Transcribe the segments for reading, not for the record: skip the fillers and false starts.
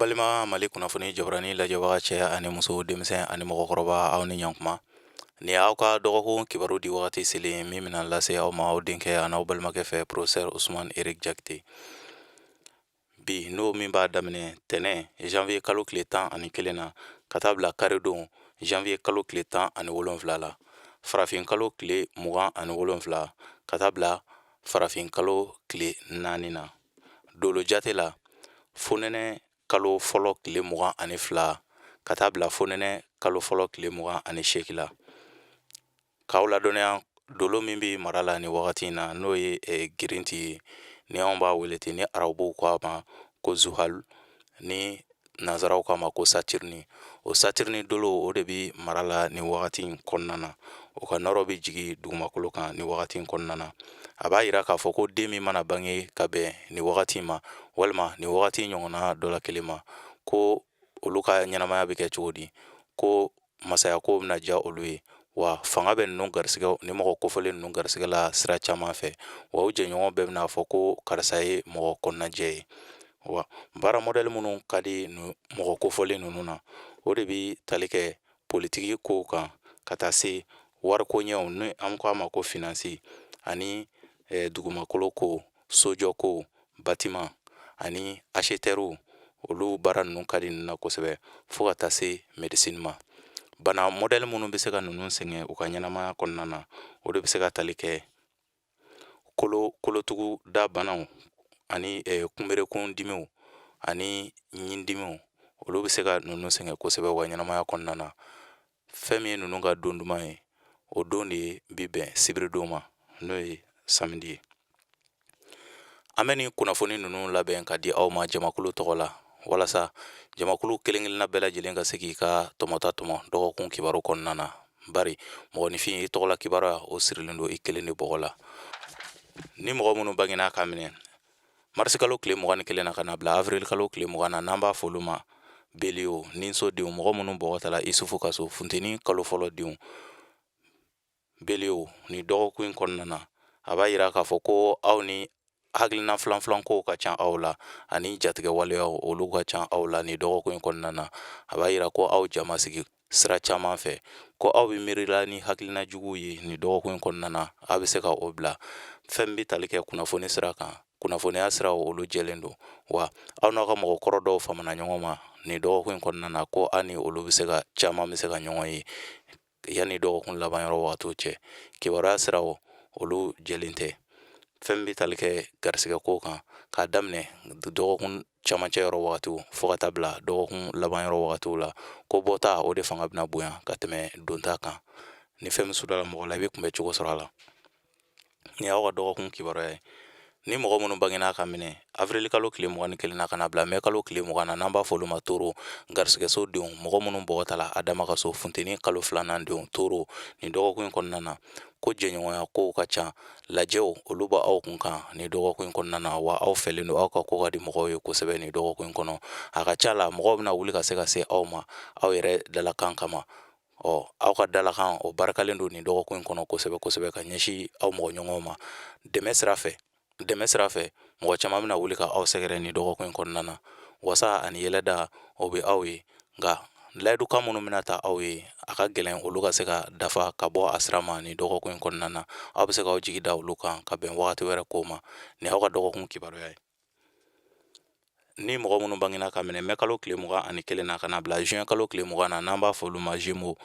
An balima Mali kunnafoni jabarani lajɛbaga, cɛ ani muso, denmisɛn ani mɔgɔkɔrɔba, aw ni ɲankuma. Nin y'aw ka dɔgɔkun kibaru di wagati selen min bɛna lase aw ma aw denkɛ an'aw balimakɛ fɛ, Professeur Ousmane Eric Diakité. Bi n'o min b'a daminɛ tɛnɛ janvier kalo tile 11 na ka taa bila karidon janvier kalo tile 17 la, farafin kalo tile 27 ka taa bila farafin kalo tile 4 na, dolo jate la fonɛnɛ kalo fɔlɔ tile 22 ka taa bila fonɛnɛ kalo fɔlɔ tile 28 la. K'aw ladɔnniya, dolo min bɛ mara la nin wagati in na, n'o ye girinti ye, ni anw b'a wele ten, ni arabuw ko a ma ko Zuhal, ni nansaraw k'a ma ko Satirni, o Satirni dolo, o de bɛ mara la nin wagati in kɔnɔna na. O ka nɔrɔ bɛ jigin dugumakolo kan nin wagati in kɔnɔna na. A b'a yira k'a fɔ ko den min mana bange ka bɛn nin wagati in ma, walima nin wagati ɲɔgɔnna dɔ la kelen ma, ko olu ka ɲɛnamaya bɛ kɛ cogo di? Ko masaya ko bɛna diya olu ye wa? Fanga bɛ ninnu garisigɛ, ni mɔgɔ kofɔlen ninnu garisigɛ la sira caman fɛ wa? U jɛɲɔgɔn bɛɛ bɛna fɔ ko karisa ye mɔgɔ kɔnɔnajɛ ye wa? Baara mɔdɛli minnu ka di mɔgɔ kofɔlen ninnu na, o de bɛ tali kɛ politiki kow kan, ka taa se wariko ɲɛw, ni an ko a ma ko finance, ani dugumakolo ko, sojɔ ko, bâtiment, ani acheteurw. Olu baara ninnu ka di ninnu na kosɛbɛ, fo ka taa se médecine ma. Bana mɔdɛli minnu bɛ se ka ninnu sɛgɛn u ka ɲɛnamaya kɔnɔna na, o de bɛ se ka tali kɛ kolo kolotuguda banaw ani kunberekun dimiw ani ɲindimiw. Olu bɛ se ka ninnu sɛgɛn kosɛbɛ u ka ɲɛnamaya kɔnɔna na. Fɛn min ye ninnu ka don duman ye, o don de ye bi bɛn sibiridon ma, n'o ye samedi ye. An bɛ nin kunnafoni ninnu labɛn ka di aw ma jamakulu tɔgɔ la, walasa jamakulu kelen kelenna bɛɛ lajɛlen ka se k'i ka tɔmɔta tɔmɔ dɔgɔkun kibaru kɔnɔna na, bari mɔgɔninfin, i tɔgɔla kibaruya, o sirilen don i kelen de bɔgɔ la. Ni mɔgɔ minnu bangena k'a minɛ marisi kalo tile 21 na ka na bila avril kalo tile 20 na, n'an b'a fɔ olu ma bélier, ninso denw, mɔgɔ minnu bɔgɔ tala Isufu ka so, funteni kalo fɔlɔ denw, bélier, nin dɔgɔkun in kɔnɔna na, a b'a yira k'a fɔ ko aw ni hakilina filan kow ka ca aw la, ani jatigɛ waleyaw, olu ka ca aw la nin dɔgɔkun in kɔnɔna na. A b'a yira ko aw ja ma sigi sira caman fɛ, ko aw bɛ miirila ni hakilina juguw ye nin dɔgɔkun in kɔnɔna na. Aw bɛ se ka o bila. Fɛn min bɛ tali kɛ kunnafoni sira kan, kunnafoniya siraw, olu jɛlen don wa? Aw n'aw ka mɔgɔkɔrɔ dɔw famana ɲɔgɔn ma nin dɔgɔkun in kɔnɔna na, ko aw ni olu bɛ se ka caman bɛ se ka ɲɔgɔn ye yanni dɔgɔkun laban yɔrɔ wagatiw cɛ. Kibaruya siraw, olu jɛlen tɛ. Fɛn min bɛ tali kɛ garisigɛ ko kan, k'a daminɛ dɔgɔkun camancɛ yɔrɔ wagatiw fo ka taa bila dɔgɔkun laban yɔrɔ wagatiw la, ko bɔta, o de fanga bɛna bonya ka tɛmɛ donta kan. Ni fɛn min sudala mɔgɔ la, i bɛ kunbɛ cogo sɔrɔ a la. Nin y'aw ka dɔgɔkun kibaruya ye. Ni mɔgɔ minnu bangena ka minɛ avril kalo tile 21 na ka na bila mɛ kalo tile 20 na, n'an b'a fɔ olu ma taureau, garisigɛso denw, mɔgɔ minnu bɔgɔ tala Adama ka so, funteni kalo filanan denw, taureau, nin dɔgɔkun in kɔnɔna na, ko jɛɲɔgɔnya kow ka ca, lajɛw, olu b'aw aw kun kan nin dɔgɔkun in kɔnɔna na wa? Aw fɛlen don, aw ka ko ka di mɔgɔw ye kosɛbɛ nin dɔgɔkun in kɔnɔ. A ka ca la, mɔgɔw bɛna wuli ka se ka se aw ma aw yɛrɛ dalakan kama. Ɔ, aw ka dalakan, o barikalen don nin dɔgɔkun in kɔnɔ kosɛbɛ kosɛbɛ ka ɲɛsin aw mɔgɔ ɲɔgɔnw ma. Dɛmɛ sira fɛ, mɔgɔ caman bɛna wuli ka aw sɛgɛrɛ nin dɔgɔkun in kɔnɔna na. Wasa ani yɛlɛda, o bɛ aw ye, nka layidukan minnu bɛna ta aw ye, a ka gɛlɛn olu ka se ka dafa ka bɔ a sira ma nin dɔgɔkun in kɔnɔna na. Aw bɛ se k'aw jigi da olu kan ka bɛn wagati wɛrɛ ko ma. Nin y'aw ka dɔgɔkun kibaruya ye. Ni mɔgɔ minnu bangena ka minɛ mɛ kalo tile 21 na ka na bila juin kalo tile 20 na, n'an b'a fɔ olu ma gémeaux,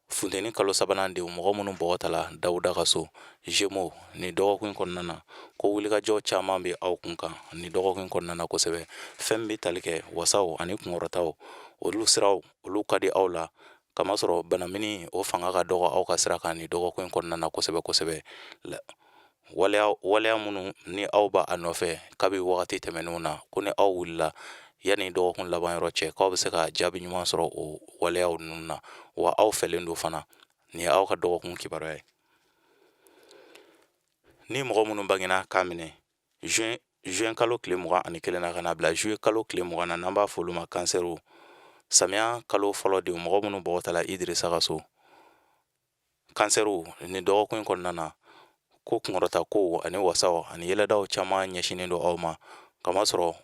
funteni kalo sabanan denw, mɔgɔ minnu bɔgɔ tala Dawuda ka so, gémeaux, nin dɔgɔkun in kɔnɔna na, ko wulikajɔ caman bɛ aw kun kan nin dɔgɔkun in kɔnɔna na kosɛbɛ. Fɛn min bɛ tali kɛ wasaw ani kunkɔrɔtaw, olu siraw, olu ka di aw la, kamasɔrɔ banamini, o fanga ka dɔgɔ aw ka sira kan nin dɔgɔkun in kɔnɔna na kosɛbɛ kosɛbɛ. Waleya minnu ni aw b'a a nɔfɛ kabi wagati tɛmɛnenw na, ko ni aw wulila yanni dɔgɔkun laban yɔrɔ cɛ, k'aw bɛ se ka jaabi ɲuman sɔrɔ o waleyaw ninnu na wa? Aw fɛlen don fana. Nin ye aw ka dɔgɔkun kibaruya ye. Ni mɔgɔ minnu bangena k'a minɛ juin kalo tile 21 na ka na bila juillet kalo tile 20 na, n'an b'a fɔ olu ma kansɛriw, samiya kalo fɔlɔ denw, mɔgɔ minnu bɔgɔ tala Idirisa ka so, kansɛriw, nin dɔgɔkun in kɔnɔna na, ko kunkɔrɔta kow ani wasaw ani yɛlɛdaw caman ɲɛsinnen don aw ma, kamasɔrɔ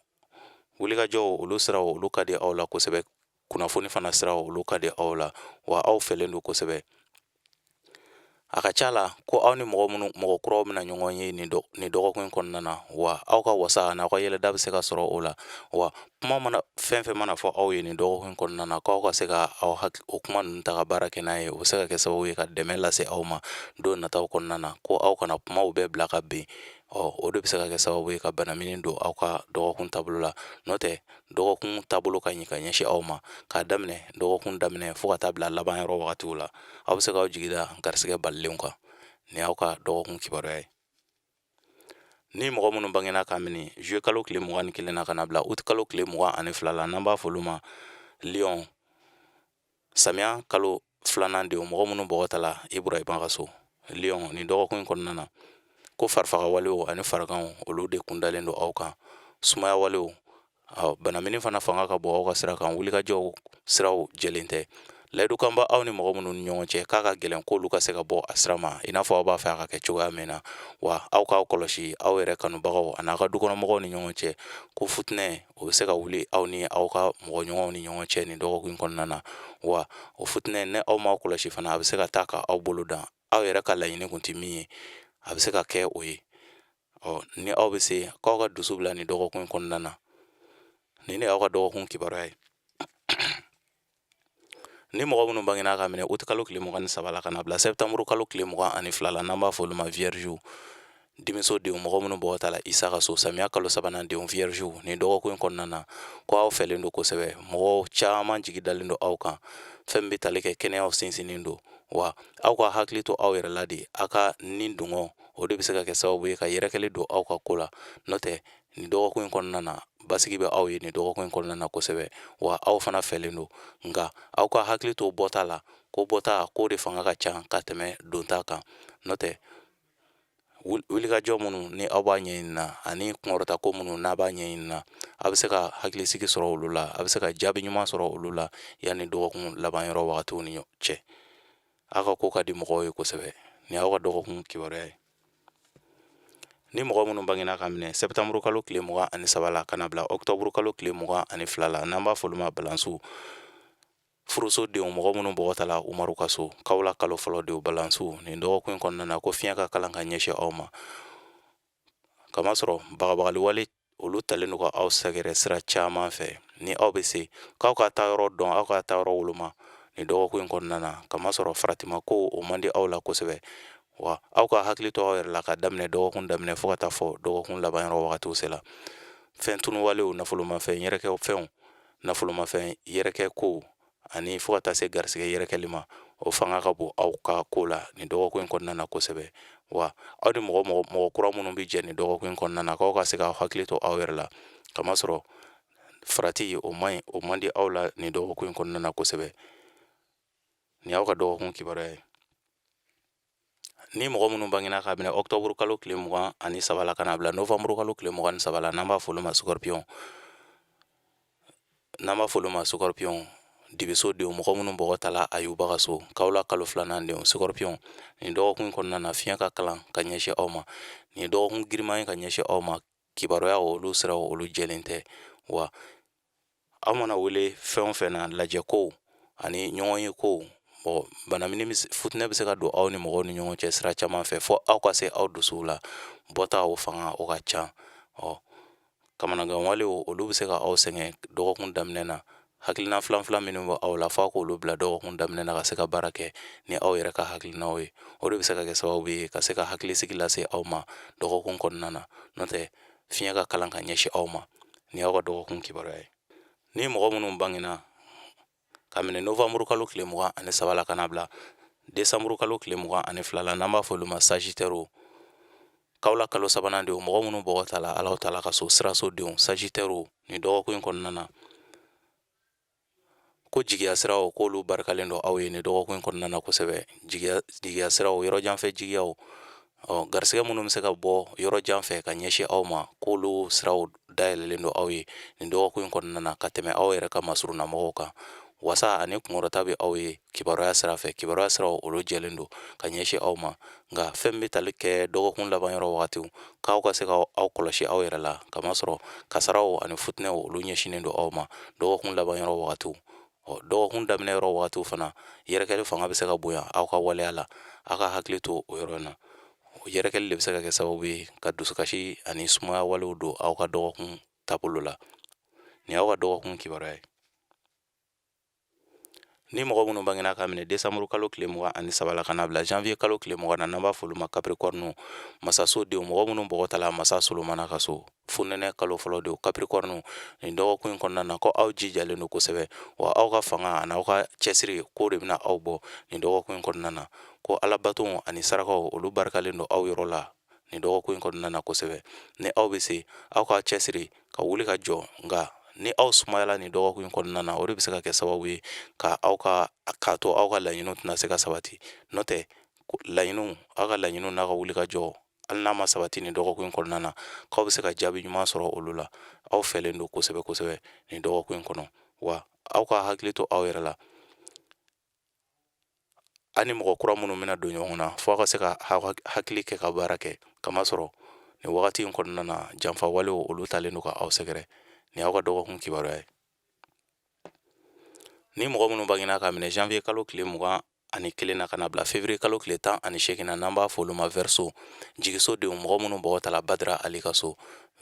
Wulikajɔw olu siraw olu ka di aw la kosɛbɛ, kunnafoni fana siraw olu ka di aw la, wa aw fɛlen don kosɛbɛ. A ka ca la ko aw ni mɔgɔ minnu, mɔgɔ kuraw bɛna ɲɔgɔn ye nin dɔgɔkun in kɔnɔna na, wa aw ka wasa ani aw ka yɛlɛda bɛ se ka sɔrɔ o la. Wa kuma mana fɛn fɛn mana fɔ aw ye nin dɔgɔkun in kɔnɔna na, k'aw ka se ka aw hakili o kuma ninnu ta ka baara kɛ n'a ye, o bɛ se ka kɛ sababu ye ka dɛmɛ lase aw ma don nataw kɔnɔna na. Ko aw kana kumaw bɛɛ bila ka bin, ɔ o de bɛ se ka kɛ sababu ye ka banamini don aw ka dɔgɔkun taabolo la. N'o tɛ, dɔgɔkun taabolo ka ɲi ka ɲɛsin aw ma, k'a daminɛ dɔgɔkun daminɛ fo ka taa bila laban yɔrɔ wagatiw la. Aw bɛ se k'aw jigi da garisigɛ balilenw kan. Nin y'aw ka dɔgɔkun kibaruya ye. Ni mɔgɔ minnu bangena k'a minɛ juillet kalo tile 21 na ka na bila août kalo tile 22 la, n'an b'a fɔ olu ma lion, samiya kalo filanan denw, mɔgɔ minnu bɔgɔ tala Iburahima ka so, lion, nin dɔgɔkun in kɔnɔna na, ko farifaga walew ani fariganw olu de kundalen don aw kan, sumaya walew, banamini fana fanga ka bon aw ka sira kan, wulikajɔw siraw jɛlen tɛ. Layidukan b'aw ni mɔgɔ minnu ni ɲɔgɔn cɛ, k'a ka gɛlɛn k'olu ka se ka bɔ a sira ma i n'a fɔ aw b'a fɛ a ka kɛ cogoya min na. Wa aw k'aw kɔlɔsi aw yɛrɛ kanubagaw an'aw ka dukɔnɔmɔgɔw ni ɲɔgɔn cɛ, ko futinɛ o bɛ se ka wuli aw ni aw ka mɔgɔ ɲɔgɔnw ni ɲɔgɔn cɛ nin dɔgɔkun in kɔnɔna na. Wa o futinɛ, ni aw m'aw kɔlɔsi fana, a bɛ se ka taa ka aw bolo dan. Aw yɛrɛ ka laɲini kun tɛ min ye, a bɛ se ka kɛ o ye. Ɔ ni aw bɛ se k'aw ka dusu bila nin dɔgɔkun in kɔnɔna na, nin de y'aw ka dɔgɔkun kibaruya ye. Ni mɔgɔ minnu bangena ka minɛ uti kalo tile 23 la ka na bila sɛptanburu kalo tile 22 la, n'an b'a fɔ olu ma vierge, dimiso denw, mɔgɔ minnu bɔgɔ tala Isa ka so, samiya kalo sabanan denw, vierge, nin dɔgɔkun in kɔnɔna na, ko aw fɛlen don kosɛbɛ, mɔgɔ caman jigi dalen don aw kan, fɛn min bɛ tali kɛ kɛnɛyaw sinsinnen don. Wa aw ka hakili to aw yɛrɛ la de, aw ka ni dungɔ o de bɛ se ka kɛ sababu ye ka yɛrɛkɛli don aw ka ko la. N'o tɛ, nin dɔgɔkun in kɔnɔna na, basigi bɛ aw ye nin dɔgɔkun in kɔnɔna na kosɛbɛ, wa aw fana fɛlen don. Nka aw ka hakili to bɔta la, ko bɔta k'o de fanga ka ca ka tɛmɛ donta kan. N'o tɛ, wulikajɔ minnu ni aw b'a ɲɛɲini na ani kunkɔrɔta ko minnu n'a b'a ɲɛɲini na, a bɛ se ka hakilisigi sɔrɔ olu la, a bɛ se ka jaabi ɲuman sɔrɔ olu la yanni dɔgɔkun laban yɔrɔ wagatiw ni cɛ. Aw ka ko ka di mɔgɔw ye kosɛbɛ. Nin y'aw ka dɔgɔkun kibaruya ye. Ni mɔgɔ minnu bangena ka minɛ sɛptanburu kalo tile 23 la ka na bila ɔkutɔburu kalo tile 22 la, n'an b'a fɔ olu ma balansiw, furuso denw, mɔgɔ minnu bɔgɔ tala Umaru ka so, kawula kalo fɔlɔ denw, balansiw, nin dɔgɔkun in kɔnɔna na, ko fiɲɛ ka kalan ka ɲɛsin aw ma, kamasɔrɔ bagabagali wale olu talen don ka aw sɛgɛrɛ sira caman fɛ. Ni aw bɛ se k'aw ka taa yɔrɔ dɔn, aw ka taa yɔrɔ woloma nin dɔgɔkun in kɔnɔna na, kamasɔrɔ faratima ko o man di aw la kosɛbɛ. Wa aw ka hakili to aw yɛrɛ la ka daminɛ dɔgɔkun daminɛ fo ka taa fɔ dɔgɔkun laban yɔrɔ wagatiw sela. Fɛn tunuwalew, nafolomafɛn yɛrɛkɛ fɛnw, nafolomafɛn yɛrɛkɛ kow ani fo ka taa se garisɛgɛ yɛrɛkɛli ma, o fanga ka bon aw ka ko la nin dɔgɔkun in kɔnɔna na kosɛbɛ. Wa aw ni mɔgɔ kura minnu bɛ jɛ nin dɔgɔkun in kɔnɔna na, k'aw ka se k'aw hakili to aw yɛrɛ la, kamasɔrɔ farati o man ɲi, o man di aw la nin dɔgɔkun in kɔnɔna na kosɛbɛ. Nin y'aw ka dɔgɔkun kibaruya ye. Ni mɔgɔ minnu bangena ka minɛ ɔkutɔburu kalo tile 23 la ka na bila novanburu kalo tile 23 la, n'an b'a fɔ olu ma scorpion, n'an b'a fɔ olu ma scorpion, dibiso denw, mɔgɔ minnu bɔgɔ tala Ayuba ka so, kawula kalo filanan denw, scorpion, nin dɔgɔkun in kɔnɔna na, fiɲɛ ka kalan ka ɲɛsin aw ma. Nin dɔgɔkun giriman ye ka ɲɛsin aw ma, kibaruya olu siraw olu jɛlen tɛ. Wa aw mana wele fɛn o fɛn na, lajɛ kow ani ɲɔgɔn ye kow, mɔgɔ banamini futinɛ bɛ se ka don aw ni mɔgɔw ni ɲɔgɔn cɛ sira caman fɛ, fo aw ka se aw dusuw la. Bɔta o fanga o ka ca. Ɔ kamanagan walew olu bɛ se ka aw sɛgɛn dɔgɔkun daminɛ na. Hakilina filan filan minnu bɛ aw la, fo aw k'olu bila dɔgɔkun daminɛ na ka se ka baara kɛ ni aw yɛrɛ ka hakilinaw ye. O de bɛ se ka kɛ sababu ye ka se ka hakilisigi lase aw ma dɔgɔkun kɔnɔna na. N'o tɛ, fiɲɛ ka kalan ka ɲɛsin aw ma. Nin y'aw ka dɔgɔkun kibaruya ye. Ni mɔgɔ minnu bangena ka minɛ novanburu kalo tile 23 la ka na bila desanburu kalo tile 22 la, n'an b'a fɔ olu ma sagittaire, kawula kalo sabanan denw, mɔgɔ minnu bɔgɔ tala Alahu taala ka so, siraso denw, sagittaire, nin dɔgɔkun in kɔnɔna na, ko jigiya siraw k'olu barikalen don aw ye nin dɔgɔkun in kɔnɔna na kosɛbɛ. Jigiya siraw, yɔrɔ janfɛ jigiyaw, ɔ garisɛgɛ minnu bɛ se ka bɔ yɔrɔ jan fɛ ka ɲɛsin aw ma, k'olu siraw dayɛlɛlen don aw ye nin dɔgɔkun in kɔnɔna na ka tɛmɛ aw yɛrɛ ka masurunnamɔgɔw kan. Wasa ani kunkɔrɔta bɛ aw ye kibaruya sira fɛ. Kibaruya siraw olu jɛlen don ka ɲɛsin aw ma. Nka fɛn bɛ tali kɛ dɔgɔkun laban yɔrɔ wagatiw, k'aw ka se ka aw kɔlɔsi aw yɛrɛ la, kamasɔrɔ kasaraw ani futinɛw olu ɲɛsinnen don aw ma dɔgɔkun laban yɔrɔ wagatiw. Ɔ dɔgɔkun daminɛ yɔrɔ wagatiw fana, yɛrɛkɛli fanga bɛ se ka bonya aw ka waleya la. Aw ka hakili to o yɔrɔ in na. O yɛrɛkɛli de bɛ se ka kɛ sababu ye ka dusukasi ani sumaya walew don aw ka dɔgɔkun taabolo la. Nin y'aw ka dɔgɔkun kibaruya ye. Ni mɔgɔ minnu bangena k'a minɛ desanburu kalo tile 23 la ka n'a bila janvier kalo tile 20 na, n'an b'a fɔ olu ma capricorne, masaso denw, mɔgɔ minnu bɔgɔ tala masa Solomana ka so, fonɛnɛ kalo fɔlɔ denw, capricorne, nin dɔgɔkun in kɔnɔna na, ko aw jijalen don kosɛbɛ, wa aw ka fanga ani aw ka cɛsiri ko de bɛna aw bɔ nin dɔgɔkun in kɔnɔna na. Ko alabato ani sarakaw olu barikalen don aw yɔrɔ la nin dɔgɔkun in kɔnɔna na kosɛbɛ. Ni aw bɛ se, aw ka cɛsiri ka wuli ka jɔ. Nka ni aw sumayala nin dɔgɔkun in kɔnɔna na, o de bɛ se ka kɛ sababu ye ka aw ka k'a to aw ka laɲiniw tɛna se ka sabati. N'o tɛ, laɲiniw, aw ka laɲiniw n'a ka wuli ka jɔ, hali n'a ma sabati nin dɔgɔkun in kɔnɔna na, k'aw bɛ se ka jaabi ɲuman sɔrɔ olu la. Aw fɛlen don kosɛbɛ kosɛbɛ nin dɔgɔkun in kɔnɔ, wa aw ka hakili to aw yɛrɛ la. Aw ni mɔgɔ kura minnu bɛna don ɲɔgɔn na, fo aw ka se ka hakili kɛ ka baara kɛ, kamasɔrɔ nin wagati in kɔnɔna na, janfa walew olu talen don ka aw sɛgɛrɛ. Nin y'aw ka dɔgɔkun kibaruya ye. Ni mɔgɔ minnu bangena k'a minɛ janvier kalo tile 21 na ka na bila février kalo tile 18 na, n'an b'a fɔ olu ma verseau, jigiso denw, mɔgɔ minnu bɔgɔ tala Badara Ali ka so,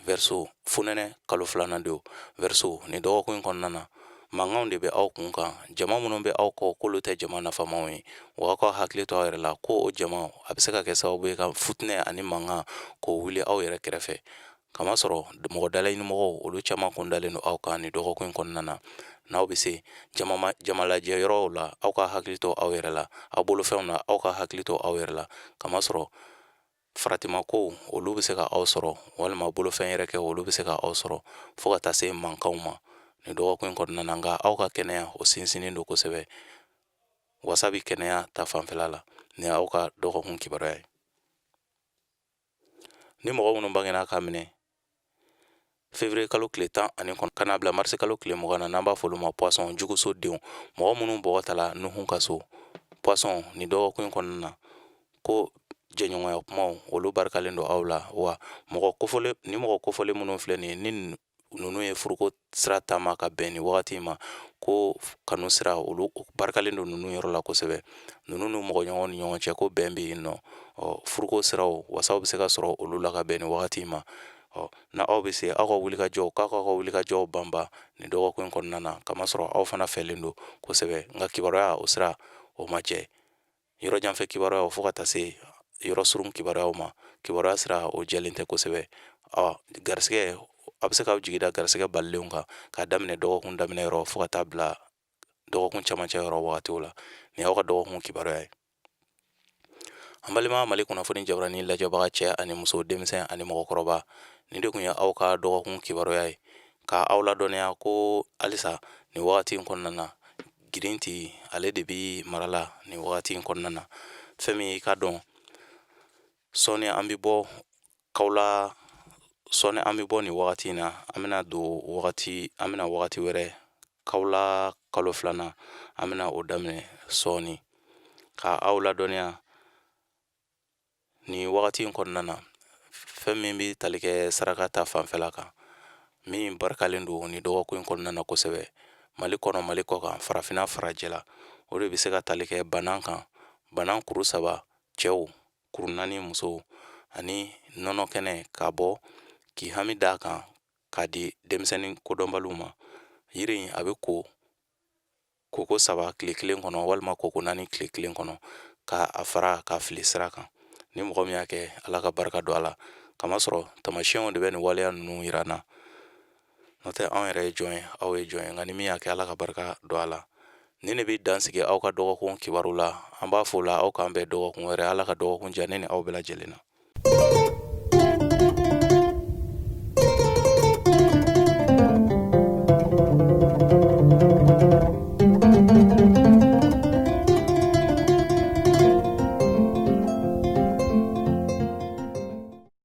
verseau, fonɛnɛ kalo filanan denw, verseau, nin dɔgɔkun in kɔnɔna na, mankanw de bɛ aw kun kan. Jama minnu bɛ aw kɔ, k'olu tɛ jama nafamaw ye, wa aw ka hakili to aw yɛrɛ la ko o jama a bɛ se ka kɛ sababu ye ka futinɛ ani mankan k'o wuli aw yɛrɛ kɛrɛfɛ, kamasɔrɔ mɔgɔ dalaɲinimɔgɔw olu caman kun dalen don aw kan nin dɔgɔkun in kɔnɔna na. N'aw bɛ se jamalajɛ yɔrɔw la, aw ka hakili to aw yɛrɛ la. Aw bolofɛnw na, aw ka hakili to aw yɛrɛ la, kamasɔrɔ faratima kow olu bɛ se ka aw sɔrɔ, walima bolofɛn yɛrɛ kɛ olu bɛ se ka aw sɔrɔ, fo ka taa se mankanw ma nin dɔgɔkun in kɔnɔna na. Nka aw ka kɛnɛya o sinsinnen don kosɛbɛ, wasa bɛ kɛnɛya ta fanfɛla la. Nin y'aw ka dɔgɔkun kibaruya ye. Ni mɔgɔ minnu bangena k'a minɛ février kalo tile 19 ka n'a bila marisi kalo tile 20 na, n'an b'a fɔ olu ma poisson, juguso denw, mɔgɔ minnu bɔgɔ tala Nuhun ka so, poisson, nin dɔgɔkun in kɔnɔna na, ko jɛɲɔgɔnya kumaw olu barikalen don aw la. Wa mɔgɔ kofɔlen ni mɔgɔ kofɔlen minnu filɛ nin ye, ni ninnu ye furuko sira taama ka bɛn nin wagati in ma, ko kanu sira olu barikalen don ninnu yɔrɔ la kosɛbɛ. Ninnu n'u mɔgɔ ɲɔgɔn ni ɲɔgɔn cɛ, ko bɛn bɛ yen nɔ. Ɔ furuko siraw wasaw bɛ se ka sɔrɔ olu la ka bɛn nin wagati in ma. Ɔ na aw bɛ se aw ka wulikajɔw, k'aw ka wulikajɔw banban nin dɔgɔkun in kɔnɔna na, kamasɔrɔ aw fana fɛlen don kosɛbɛ. Nka kibaruya o sira o ma jɛ, yɔrɔ janfɛ kibaruyaw fo ka taa se yɔrɔ surun kibaruyaw ma, kibaruya sira o jɛlen tɛ kosɛbɛ. Ɔ garisɛgɛ, a bɛ se k'aw jigi da garisɛgɛ balilenw kan k'a daminɛ dɔgɔkun daminɛ yɔrɔ fo ka taa bila dɔgɔkun camancɛ yɔrɔ wagatiw la. Nin y'aw ka dɔgɔkun kibaruya ye. An balima Mali kunnafoni jabarani lajɛbaga cɛ ani muso, denmisɛn ani mɔgɔkɔrɔba, nin de tun ye aw ka dɔgɔkun kibaruya ye, ka aw ladɔnniya ko halisa nin wagati in kɔnɔna na, girinti ale de bi mara la nin wagati in kɔnɔna na. Fɛn min i ka dɔn, sɔɔni an bɛ bɔ kawla, sɔɔni an bɛ bɔ nin wagati in na, an bɛna don wagati, an bɛna wagati wɛrɛ, kawla kalo filanan, an bɛna o daminɛ sɔɔni ka aw ladɔnniya nin wagati in kɔnɔna na. Fɛn min bɛ tali kɛ saraka ta fanfɛla kan, min barikalen don nin dɔgɔkun in kɔnɔna na kosɛbɛ, Mali kɔnɔ, Mali kɔkan, farafinna, farajɛla, o de bɛ se ka tali kɛ banan kan. Banan kuru 3 cɛw, kuru 4 musow, ani nɔnɔ kɛnɛ ka bɔ k'i hami d'a kan k'a di denmisɛnnin kodɔnbaliw ma. Yiri in a bɛ ko koko 3 tile kelen kɔnɔ, walima koko 4 tile kelen kɔnɔ, ka a fara k'a fili sira kan. Ni mɔgɔ min y'a kɛ, Ala ka barika don a la, kamasɔrɔ tamasiyɛnw de bɛ nin waleya ninnu yira an na. N'o tɛ, anw yɛrɛ ye jɔn ye, aw ye jɔn ye? Nka ni min y'a kɛ, Ala ka barika don a la. Nin de bɛ dan sigi aw ka dɔgɔkun kibaru la. An b'a fɔ o la, aw k'an bɛn dɔgɔkun wɛrɛ. Ala ka dɔgɔkun diya ne ni aw bɛɛ lajɛlen na.